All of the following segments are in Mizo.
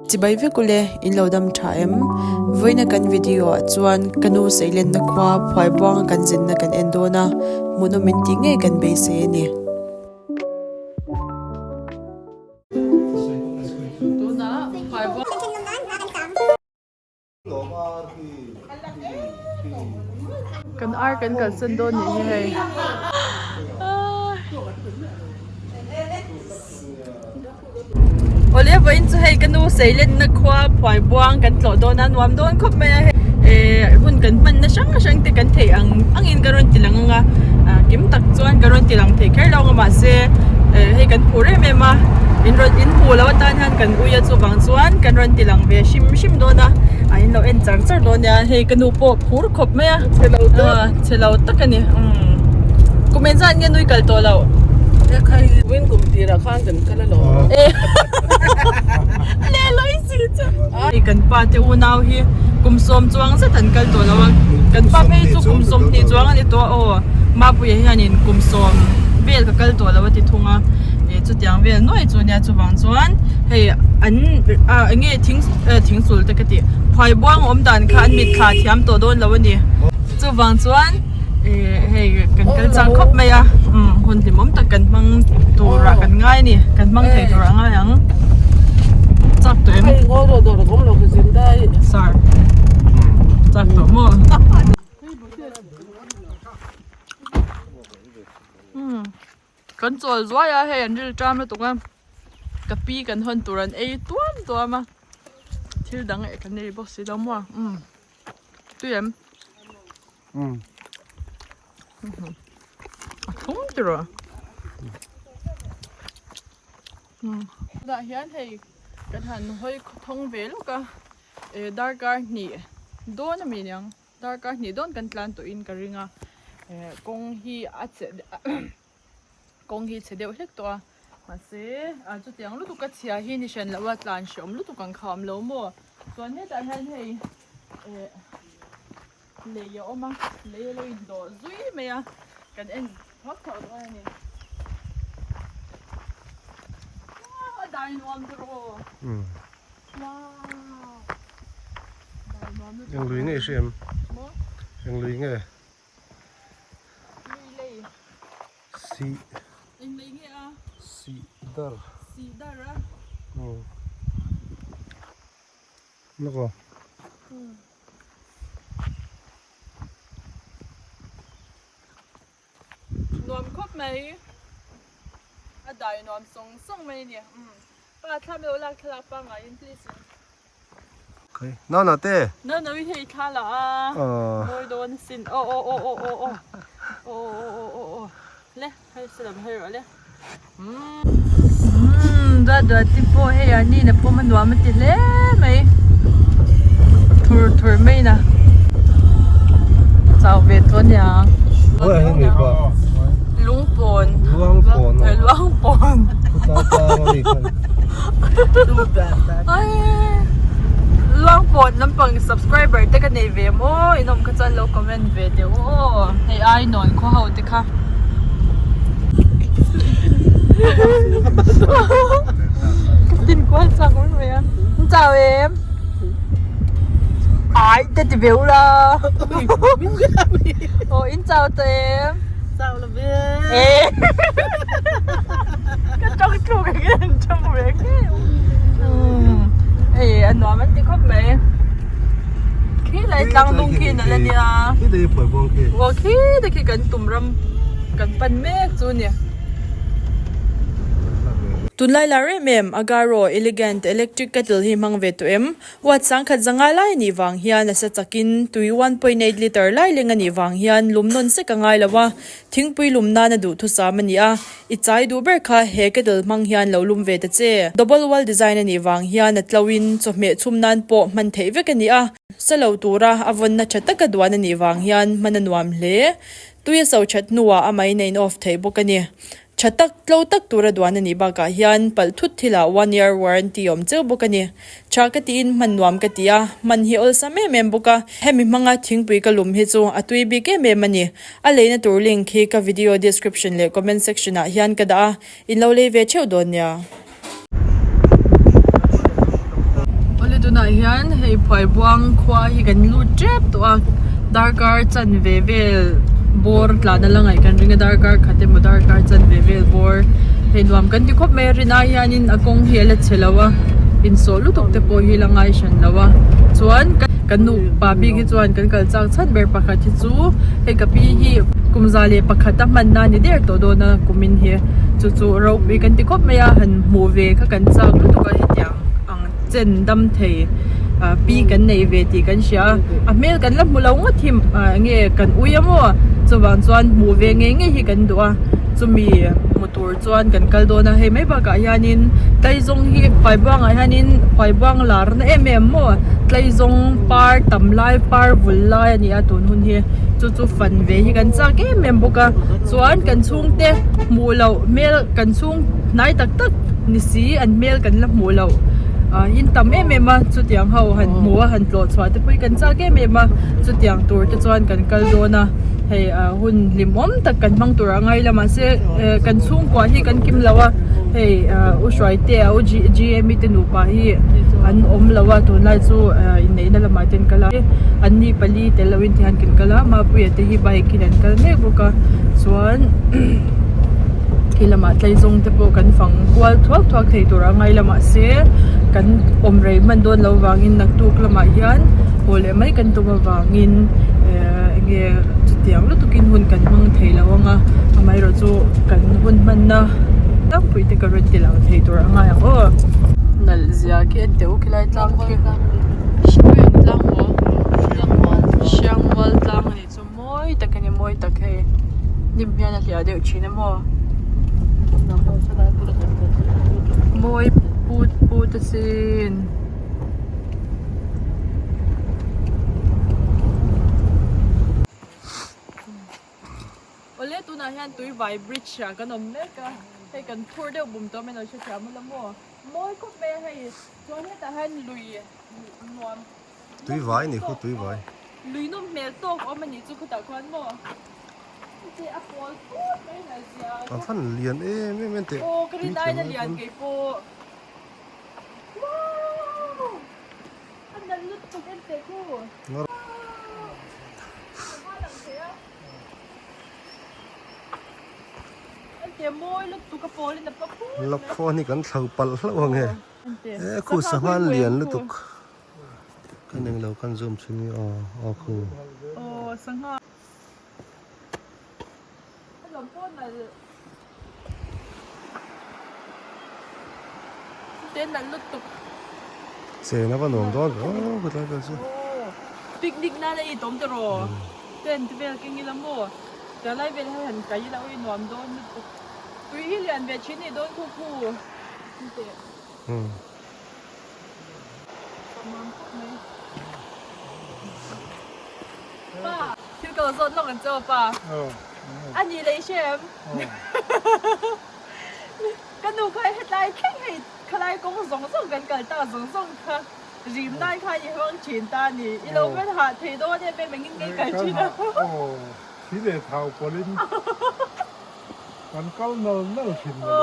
Chibai vek ule, in lo dam tha em? Vawiina kan video ah chuan ka nu seilenna khua Phuaibuanga kan zinna kan en dawn a, hmuhnawm min tih ngei kan beisei a ni. Kan ar kan kalsan dawn nih hi hei. Awle vawiin chu hei ka nu seilenna khua phuaibuang kan tlawh dawn a nuam dawn khawp mai a hei eh hun kan hmanna hrang hrang te kan theih ang angin ka rawn ti lang ang a kim tak chuan ka rawn ti lang thei kher lo ang a mahse eh hei kan phur em em a in rawn in hmuh loh atan hian kan ui a chuvang chuan kan rawn ti lang ve hrim hrim dawn a a in lo en char char dawn nia hei ka nu pawh phur khawp mai a chhe lo tak a ni umm kum engzat nge nui kal tawh loh Win kum tirah khan kan kal alawm. Leh lawi si chu. Hei kan pa te unau hi kum sawm chuang zet an kal tawh lo a, kan pa phei chu kum 20 chuang a ni tawh a aw, Mapuia hianin kum sawm vel ka kal tawh lo a ti thung a, eh chutiang vel nuai chu nia chuvang chuan hei an ah eng nge thing eh thingsul te ka tih phuaibuang awm dan kha an mitthla thiam tawh dawn lo a ni, chuvang chuan. Eh hei kan kal chak khawp mai a umm hun hlimawm tak kan hmang turah kan ngai a ni kan hmang thei turah a ngai ang chak tawh em sir chak tawh maw umm kan chawl zuai a hei an ril ṭam lutuk a ka pi kan hawn tur an ei tuam tuam a thil dang eh kan nei bawk si lo maw umm. Tui em? Umm. A thlum tiraw? Umm. Tunah hian hei kan han hawi thawng ve lawk a, eh darkar hnih dawn a mi niang, darkar hnih dawn kan tlan tawhin ka ring a, eh kawng hi a che kawng hi chhe deuh hlek tawh a, mahse ah chutiang lutuk a chhia hi ni hran loh a tlan hreawm lutuk ang kha a awm lo maw chuan hetah hian hei eh lei a awm a lei a lo indawh zui mai a kan en phawt phawt dawn a ni a dai nuam tiraw wow dai nuam lutuk Eng lui nge i hria em? Eng lui nge? Lui lei. Si. Eng lei nge a? Si dar. Si dar a. Umm. Lawk aw. Umm. Nuam khawp mai. A dai nuam sawng sawng mai a ni. Umm. Pa thla meuh lak thlalak pangaiin please in. Nana te. Nana hi hei thla la a. Mawi dawn asin. Aw aw aw aw aw aw. Aw aw aw aw aw. Le hei salam hei rawh le. Umm duat duat te pawh hei ah nina pawm a nuam a ti hle mai. Thur thur mai na. Chau ve tawh ania. Lungpawn. Luangpawn. Luangpawn. Luangpawn lampang subscriber te ka nei ve maw in awm kha chuan lo comment ve teh u aw hei ai nawn khaw ho te kha ka tin kual chak mai mai a in chau em ai te ti ve ula aw in chau tawh em chau lo ve Ka tawng tluk ang hian an tawng ve ngei umm hei a nuam an ti khawp mai khi lai tlang dung khi nalh a nia aw khi te khi kan tum ram kan pan mek chu a ni. Tunlai lar em em Agaro Elegant Electric Kettle hi hmang ve tawh em? Watt sangkhat zanga lai a nih vang hian a sa chakin tui 1.8 litre lai leng a nih vang hian lum nawn sek a ngai lo a, Thingpui lum nana duhthusam a ni a, i chai duh ber kha he kettle hmang hian lo lum ve ta che. Double wall design a nih vang hian a tlo in chawhmeh chhum nan pawh hman theih vek a ni a, sa lo tura a vawnna tha taka duan a nih vang hian hman a nuam hle. Tui a so that hnuah a main a in off theih bawk a ni. Tha tak, tlo tak tura duan a nih bakah hian palh thut thilah one year warranty awm cheu bawk a ni. Tha ka tiin hman nuam ka ti a, hman hi awlsam em em bawk a, hemi hmanga thingpui ka lum hi chu a tui bik em em a ni. A leina tur link hi ka video description leh comment section ah hian ka dah a, in lo lei ve theuh dawn nia. Tunah hian hei Phuaibuang khua hi kan lut tep tawh a, darkar chanve vel bawr tlan a la ngaih kan ring a, darkar khat emaw darkar chanve vel bawr hei nuam kan ti khawp mai a, rinai hianin a kawng hi a la chhe lo a, insawh lutuk te pawh hi la ngai hran lo a, chuan kan nupa bik hi chuan kan kal chak chhan ber pakhat hi chu hei ka pi hi kum 101 a hmanna a ni der tawh dawn a kumin hi chu chu ropui kan ti khawp mai a, han hmuh ve kha kan chak lutuk a hetiang ang chen dam thei ah pi kan nei ve tih kan hria a a hmel kan la hmu lo ngawt hi ah enge kan ui a maw chuvang chuan hmuh ve ngei ngei hi kan duh a chumi hmu tur chuan kan kal dawn a hei mai bakah hianin tlaizawng hi phuaibuang ah hianin phuaibuang lar na em em maw tlaizawng par tam lai par vul lai a ni a tun hun hi chu chu fan ve hi kan chak em em bawk a chuan kan chhungte hmuh loh hmel kan chhung hnai tak tak ni si an hmel kan la hmuh loh ah in tam em em a chutiang ho han hmuh a han tlawh chhuah te pawh hi kan chak em em a chutiang tur te chuan kan kal dawn a hei ah hun hlimawm tak kan hmang tur a ngai la mahse eh kan chhungkua hi kan kim lo a hei ah u Hruaitea u G G M te nupa hi an awm lo a tunlai chu ah inneihna lamah te an kal a an ni pali tel lo in tihian kan kal a Mapuia te hi bike in an kal mek bawk a chuan. Khi lamah tleizawng te pawh kan fang kual thuak thuak thei tur a ngai la mahse kan awm rei hman dawn loh avangin naktuk lamah hian haw leh mai kan tum avangin ehh enge chutiang lutukin hun kan hmang thei lo ang a amaherawhchu kan hun hmanna tlangpui te ka rawn ti lang thei tur a ngai ang aw. Nalh zia khi en teh u khilai tlang khi tlang maw Hriangmual tlang a nih chu. Mawi tak a ni mawi tak hei hnim hian a hliah deuh thin a maw mawi put put asin. Awle tunah hian Tuivai bridge ah kan awm mek a hei kan phur deuh bum tawh mai lo hrethiam ula maw mawi khawp mai a hei chuan hetah hian lui nuam. Tuivai ni khu tuivai. Lui nawm hmel tawk awm a nih chu khutah khuan maw? Chutih a pawl put mai na zia. A van lian em em em teh. Aw ka rin aina lian kei pawh. Wow! A nalh lutuk en teh khu. Wow! A lang thei a. En teh mawi lutuk a pawl in a pa put mai. Lakhuan hi kan thlo palh hlauh ang e. E khu sangha lian lutuk kan englo kan zoom chhin nge aw aw khu. Aw sangha lam pawh nalh te nalh lutuk. Chen a va nuam dawn ve aw khawtlai vel chu. Picnic nan a itawm tiraw tent vel keng ila maw tlai vel hi han kai ila awi nuam dawn lutuk tui hi lian ve thin a ni dawn khu khu. Pa, thil ka lo zawt lawk ang che aw pa. A ni leh i hre em? Ka nu kha hetlai thleng hei khalai kawng zawng zawng kan kal ta zawng zawng kha rim nan khan i hmang thin ta a ni. I lo hman hah thei dawn em em engin nge i kal thin a? Thi leh thau pawlhin Kan kal nal nal thin mai lo.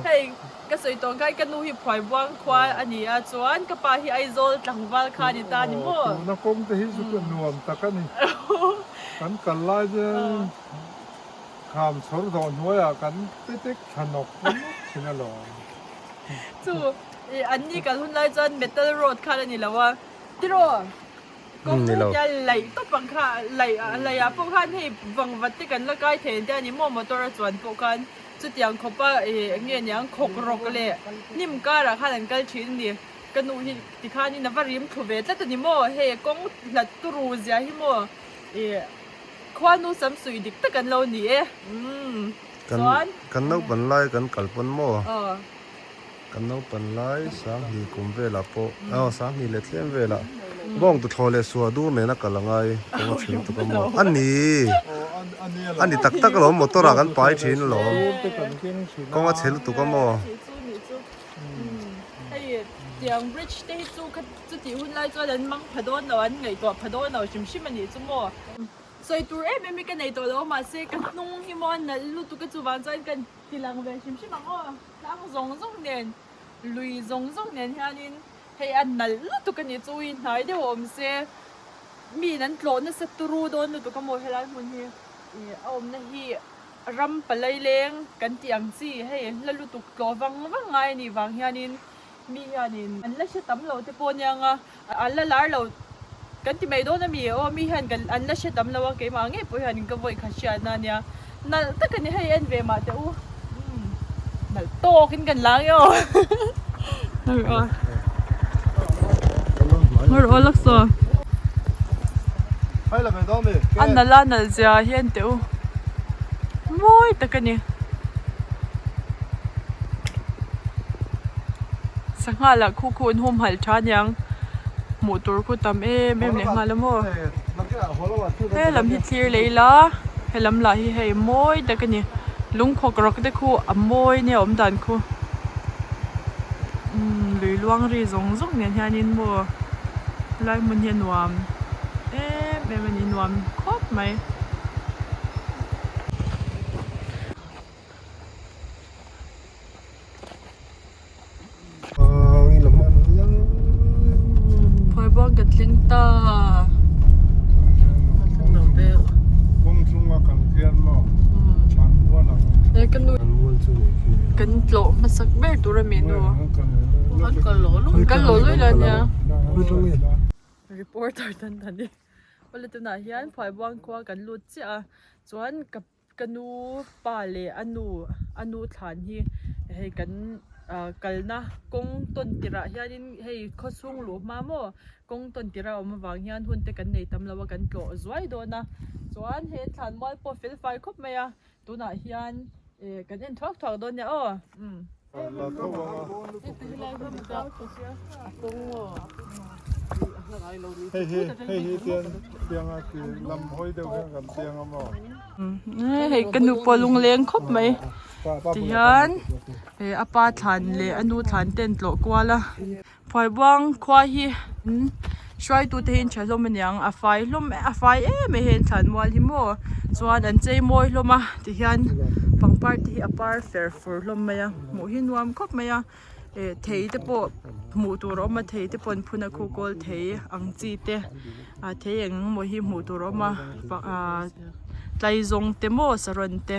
Hei ka sawi tawh khan ka nu hi Phuaibuang khua a ni a chuan ka pa hi Aizawl tlangval kha a ni ta a ni maw? Tuna kawng te hi chu ka nuam tak a ni. Kan kal lai chuan kham chhawr zawh hnuaiah kan petek tha nawk nawk thin alawm. Chu an ni kal hun lai chuan metal road khan a ni lo a tiraw? Kawng Ni lo. tia laih tawp ang kha laih laih ah pawh khan hei vangvat te kan la kai thei ang te a ni maw motor a chuan pawh khan chutiang khawp a ih eng nge niang khawk rawk leh hnim karah khan an kal thin a ni ka nu hi tikhanin a va rim thlu ve tlat a ni maw hei kawng hlat turu zia hi maw ih khuanu sam suih dik tak an lo ni e umm Kan chuan kan naupan lai kan kal pawn maw? Aw. Kan naupan lai Sanghnih kum velah pawh aw Sanghnih leh tlem velah bawng tuthlawh leh suah dur nena kal a ngai kawng a chhun tuk a maw? A ni! A ni tak tak alawm motor ah kan pai thin alawm kawng a chhe lutuk a maw? Hei tiang bridge te hi chu kha chutih hun lai chuan an mang pha dawn lo an ngaihtuah pha dawn lo hrim hrim a nih chu maw? Sawi tur em em hi ka nei tawh lo mahse ka hnung hi maw a nalh lutuk a chuvang chuan kan ti lang ve hrim hrim ang aw. Tlang zawng zawng nen, lui zawng zawng nen hianin hei. Hei a nalh lutuk a nih chu ui hnai deuh a awm se mi in an tlawh nasa turu dawn lutuk a maw helai hmun hi ih a awmna hi ram palai leng kan tih ang chi hei hla lutuk tlawh vang vang ngai a nih vang hianin mi hianin an la hre tam lo te pawh aniang a an la lar lo kan ti mai dawn a mi aw mi hian kan an la hre tam lo a keimah ngei pawh hianin ka vawi khat hriatna a nia nalh tak a ni hei en ve mah teh u umm nalh tawkin kan la ang e aw Hmar aw lak saw a nalh a nalh zia hi en teh u mawi tak a ni. Sangha lah khu khu an humhalh tha aniang hmuh tur khu tam em em leh nghal a maw he lam hi thlir leh ila he lam lah hi hei mawi tak a ni lungkhawk rawk te khu a mawi nia awm dan khu umm lui luang ri zawng zawng nen hianin maw helai hmun hi a nuam em em a ni nuam khawp mai. Phuaibuang kan thleng ta. Kan tlawh hmasak ber tur a mi nu. Kan lawh lui la nia. Reporter tan tan i. Awle tunah hian Phuaibuang khua kan lut chiah a chuan ka Ka nu pa leh a nu a nu thlan hi hei kan ah kalna kawng tawn tirh ah hianin hei khawchhung luh hma maw kawng tawn tirh a awm avang hian hun te kan nei tam lo a kan tlawh zuai dawn a chuan he thlan mual pawh fel fai khawp mai a tunah hian eh kan en thuak thuak dawn nia aw umm. Hei ka nu pawh lungleng khawp mai tihian a pa thlan leh a nu thlan te an tlawh kual a Phuaibuang khua hi hruaitu te hi an tha hlawm aniang a fai hlawm a fai em em hi an thlan mual hi maw chuan an chei mawi hlawm a tihian pangpar te hi a par fer fur hlawm mai a hmuh hi nuam khawp mai a eh thei te pawh hmuh tur a awm a thei te pawh an phun a khu kawl thei ang chi te ah thei eng eng emaw hi hmuh tur a awm a ah tlaizawng te maw saron te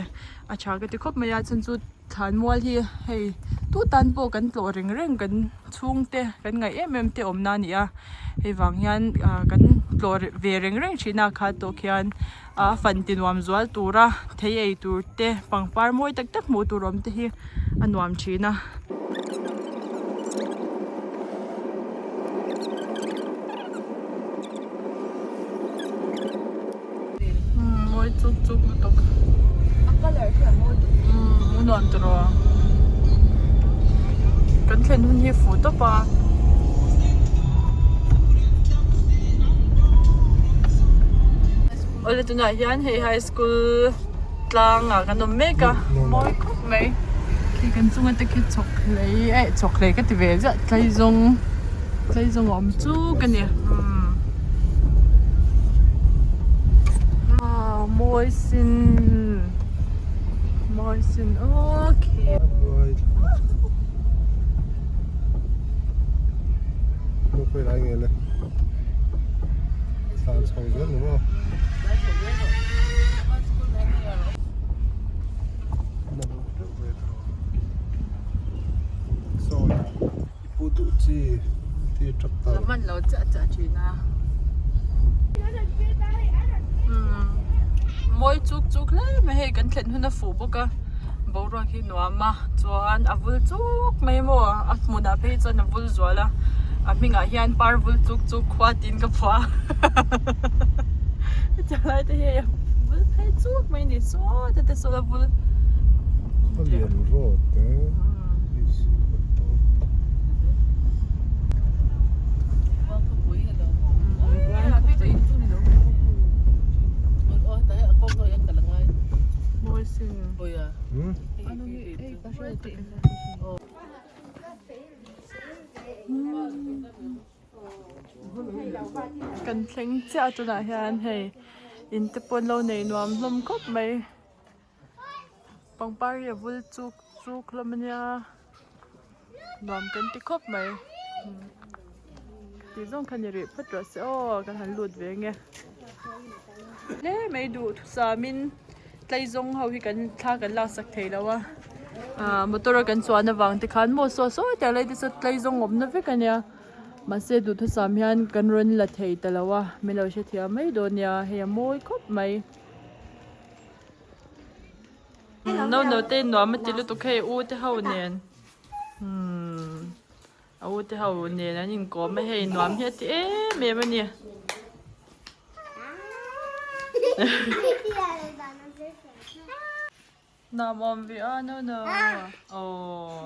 a tha ka ti khawp mai a chhan chu. Thlanmual hi hei tu tan pawh kan tlawh reng reng kan chhungte kan ngaih em em te awmna a ni a hei vang hian ah kan tlawh ve reng reng thin a kha tawh khian a fan ti nuam zual tura thei ei tur te pangpar mawi tak tak hmuh tur awm te hi a nuam thin a. Mawi chuk chuk lutuk a colour hi a mawi lutuk umm a nuam tawh kan thlen hun hi fuh tawp a awle tunah hian hei high school tlang ah kan awm mek a mawi khawp mai khi kan chunga te khi chhawk hlei eh chhawk hlei ka ti ve ziah tlaizawng tlaizawng a awm chuk a ni umm wow mawi sin mawi sin aw khi. Man lo chiah chiah thin a mawi chuk chuk hle mai hei kan thlen hun a fuh bawk a boruak hi nuam a chuan a vul chuk mai maw a hmunah phei chuan a vul zual a a hmingah hian par vul chuk chuk khua tiin ka phuah a. Hetiang lai te hi hei a vul phei chuk mai a ni saw te te sawn a vul. Khawlian road te Kan thleng chiah tunah hian hei in te pawh an lo nei nuam hlawm khawp mai pangpar hi a vul chuk chuk hlawm a nia nuam kan ti khawp mai. Khati zawng kha ni rih phawt rawh se aw kan han lut ve nge. Hle mai duh thusamin tlaizawng ho hi kan thla kan laksak thei lo a ah motor a kan chuan avang te khan maw saw saw tiang lai te saw tlaizawng awmna vek a nia mahse duhthusam hian kan rawn la thei ta lo a min lo hrethiam mai dawn nia hei a mawi khawp mai. No no te nuam a ti lutuk hei u te ho nen umm. A u te ho nen an inkawm a hei nuam hi a ti em em a ni. Nuam awm ve a no no aww.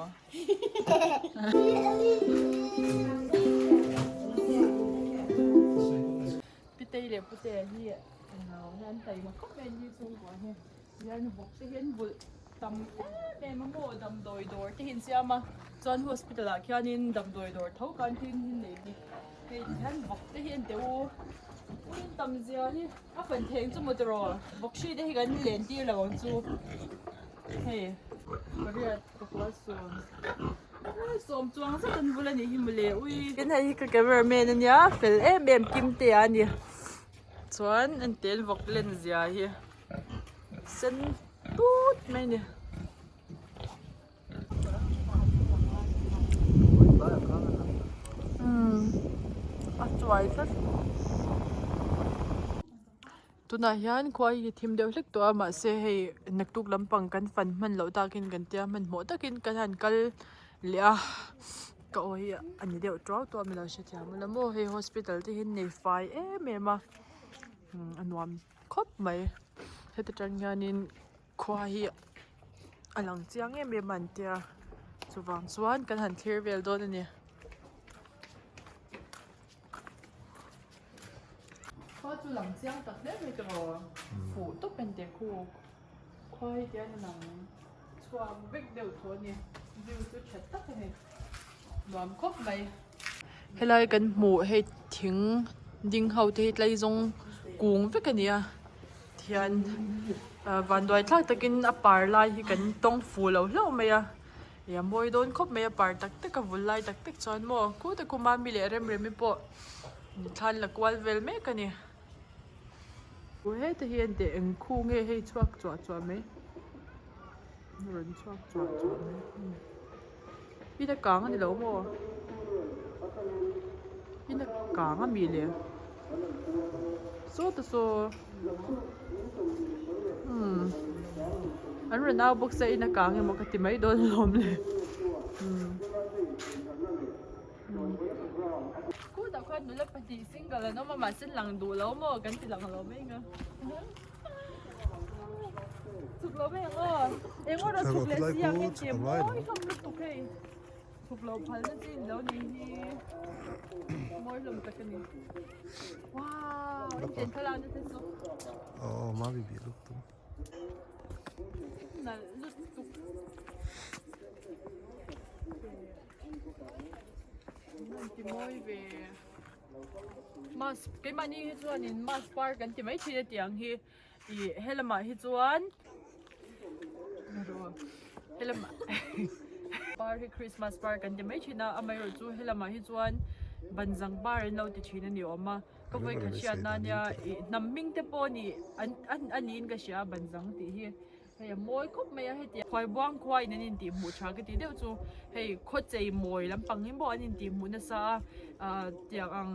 Pitei leh putea hi englo hian taima khawp mai an ni chhungkua hi. Hian vawk te hian vulh tam em em a maw damdawi dawr te hi an siam a chuan hospital ah khianin damdawi dawr tho khan thil hi an nei a ni hei ti hian vawk te hi an teh u uin tam zia hi a fan theng chu maw tiraw vawk hri te hi kan len tir lo ang chu hei pariat pakua sawm sawm chuang zet an vul a nih hi mawle ui tin hei hi ka camera man a nia fel em em kim te a ni chuan an tel vawk len zia hi. Sen tut mai a ni. Umm a chuai tlat. Tunah hian khua hi thim deuh hlek tawh a mahse hei naktuk lampang kan fan hman loh takin kan tia hmanhmawh takin kan han kal leh a ka aw hi a ni deuh tuau tuau a milo hrethiam ula maw hei hospital te hi an nei fai em em a a nuam. Khawp mai heti tang hianin khua hi a lang chiang em em a an tia chuvang chuan kan han thlir vel dawn a ni. Khua chu lang chiang tak hle mai tiraw fuh tawp en teh khu khua hi tian a lang chhuak vek deuh tawh a ni view chu tha tak a ni nuam khawp mai. Helai kan hmuh hei thing ding ho te hi tlaizawng kung vek a ni a tihian ah vanduai thlak takin a par lai hi kan tawng fuh lo hlauh mai a ih a mawi dawn khawp mai a par tak tak a vul lai tak tak chuan maw khuta khuma mi leh rem rem-i pawh thlan la kual vel mek a ni. Heta hi an teh eng khu nge hei chhuak chuah chuah mai rawn chhuak chuah chuah mai in a kang a ni lo maw in a kang a mi le saw ta saw umm an rawn au bawk se in a kang emaw ka ti mai dawn alawm le umm. Khutah khuan nula pahnih single an awm a mahse lang duh lo maw kan ti lang lo mai ang a chhuk lo mai ang aw eng aw chhuk leh si ang e che mawi hlawm lutuk hei chhuk lo phal na chin lo ni hi mawi hlawm tak a ni wow in chen thlalak na te chu aw mawi bih lutuk nalh lutuk. An ti mawi ve mass keimahni hi chuanin mass par kan ti mai thin a tiang hi ih helamah hi chuan helamah par hi christmas par kan ti mai thin a amaherawhchu helamah hi chuan banzang par an lo ti thin a ni awm a ka vawikhat hriatna ania ih hnam hming te pawh a nih an a niin ka hria a banzang tih hi. Hei a mawi khawp mai a heti khuaibuang khua in an intih hmuh tha ka tih deuh chu hei khawchei mawi lampang hi maw an intih hmuh nasa a ah tiang ang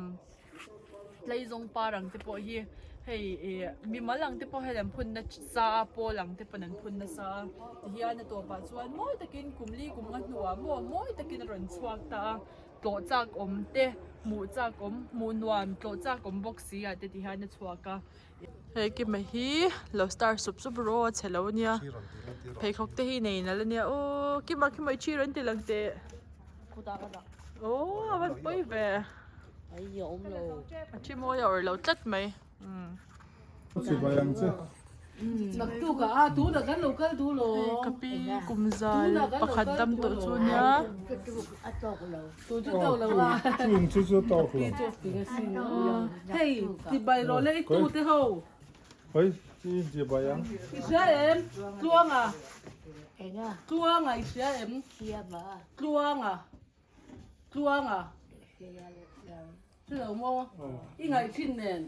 tleizawng par ang te pawh hi hei ih mimal ang te pawh hian an phun nasa a pawl ang te pawn an phun nasa a tihian a tawpah chuan mawi takin kum li kum nga hnuah maw mawi takin a rawn chhuak ta a tlawh chak awm te hmuh chak awm hmuh nuam tlawh chak awm bawk si ah te tihian a chhuak a. Hei kima hi lo star sup sup rawh a chhe lo ania pheikhawk te hi nei nalh ania aw kima kima i thi rawn ti lang teh aw a van pawi ve a thi mawi a awrh lo tlat mai hei ka pi kum zal pakhat dam tawh chu ania. Hrelo maw? I ngaih thin nen.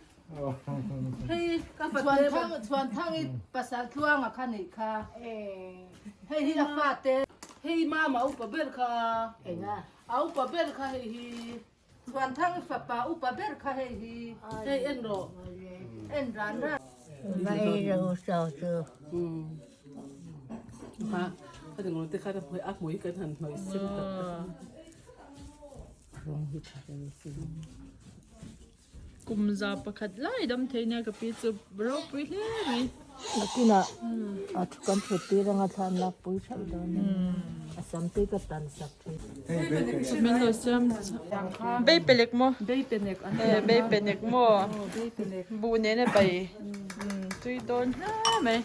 Hei ka fate Chhuanthang i pasal tluanga kha nih kha. Hei hi a fate. Hei mama upa ber kha. Enga? A upa ber kha hei hi. Chhuanthang i fapa upa ber kha hei hi. Hei en rawh. En ran ran. Va ei lo so chu. Ha, ka ding te kha a hmui kan han hnawih sen tak tak. Rawng hi tha deuh si. Kum za pakhat lai dam thei nia ka pi chu ropui hle mai. Nakinah a thu kan thut tir anga thla an lak pui hreuh dawn a ni. A sam te ka tan sak thin. Min lo siam Bei pelek maw? Bei penek an Eh bei penek maw? Buh nen a pai tui dawn hle mai.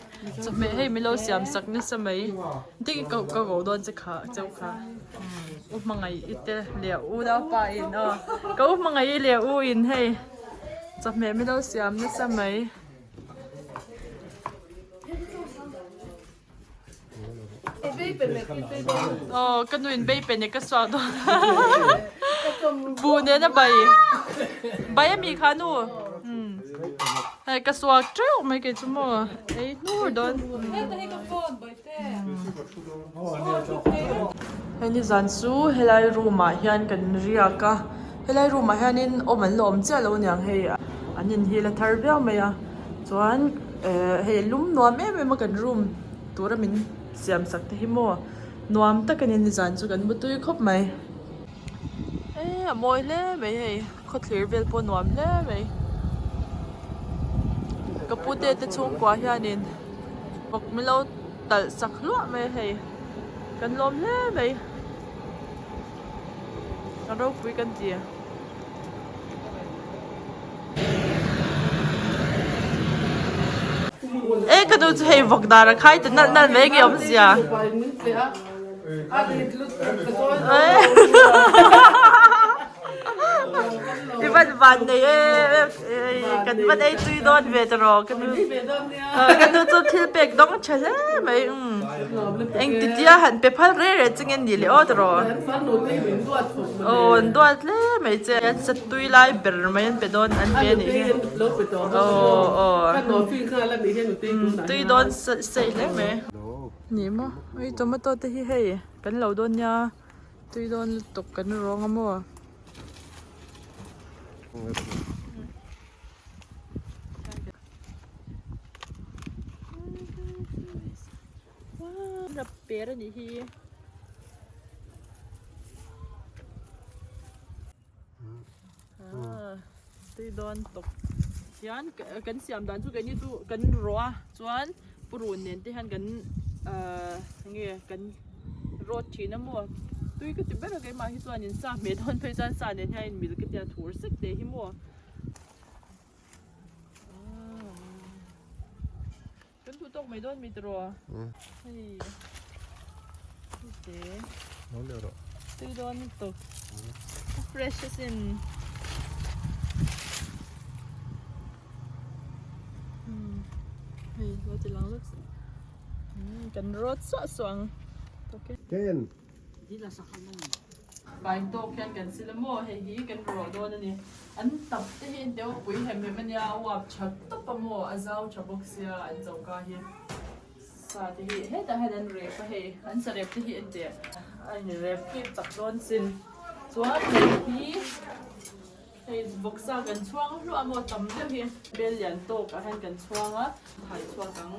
Chawhmeh hei min lo siam sak nasa mai. Dik ka ka ko dawn che kha cheu kha. U hmangaih i te leh u naupa in aw ka u hmangaih i leh u in hei chawhmeh min lo siam nasa mai. Aw ka nu in bei penek ka suak dawn buh nen a bai bai ami kha nu hei ka suak teuh mai kei chu maw ei hnur dawn. Hei nizan chu helai room ah hian kan riak a helai room ah hianin awm an la awm chiah lo aniang hei an inhil a thar viau mai a chuan eh hei lum nuam em em a kan room tura min siam sak te hi maw nuam tak a ni nizan chu kan mutui khawp mai eh a mawi hle mai hei khawthlir vel pawh nuam hle mai ka pute te chhungkua hianin bawk milo talh sak hluah mai a hei kan lawm hle mai a ropui kan ti. E ka nu chu hei vawk dar a khai ta nalh nalh mai nge awmzia. I van van nei e kan van ei tui dawn ve ta rawh ka nu ka nu chu thil pek dawng tha hle mai eng ti tia han pe phal reh reh chu nge ni leh aw ta rawh aw an duat hle mai che an sa tui lai ber mai an pe dawn an pe anih hi aw aw tui dawn saih hle mai ni maw hei tomato te hi hei kan lo dawn nia tui dawn lutuk kan rawng a maw. Rap per a nih hi. Tui dawn tawp hian kan siam dan chu keini chu kan rawh a chuan purun nen te hian kan ahh enge kan rawt thin a maw tui ka ti ber a keimah hi chuanin sa hmeh dawn phei chuan sa nen hian in mil ka tia thur sek te hi maw. Kan duh tawk mai dawn mi tiraw? Hei te. No leh rawh. Tui dawn lutuk. A fresh asin. Hei lo ti lang lawk. Kan rawt suah suah ang. Ken. Bai tawk hian kan sil a maw hei hi kan rawh dawn a ni an tap te hi an deuh pui hem hem a nia a uap tha tawp a maw a zau tha bawk sia an choka hi sa te hi hetah hian an rep a hei an sa rep te hi en teh a in rep khi chak dawn sin chuan hei hi hei vawksa kan chhuang hluah a maw tam deuh hi bel lian tawk ah hian kan chhuang a thai chhuak ang.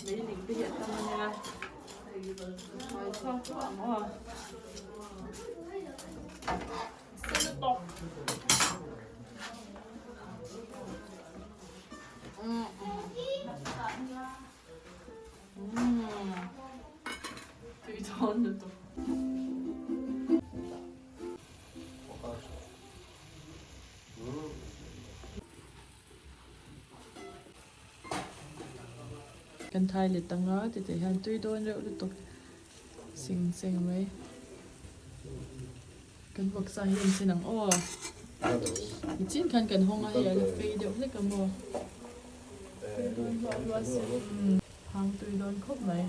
Meiling te hi a tam ania hmai chhuak chu ang aw sen lutuk tui dawn lutuk. Kan thai let anga titeh hian tui dawn reuh lutuk sing seng mai kan vawksa hi an sin ang aw nichin khan kan hawng a hei a la fei deuh hlek a maw tui dawn hluah hluah si hang tui dawn khawp mai.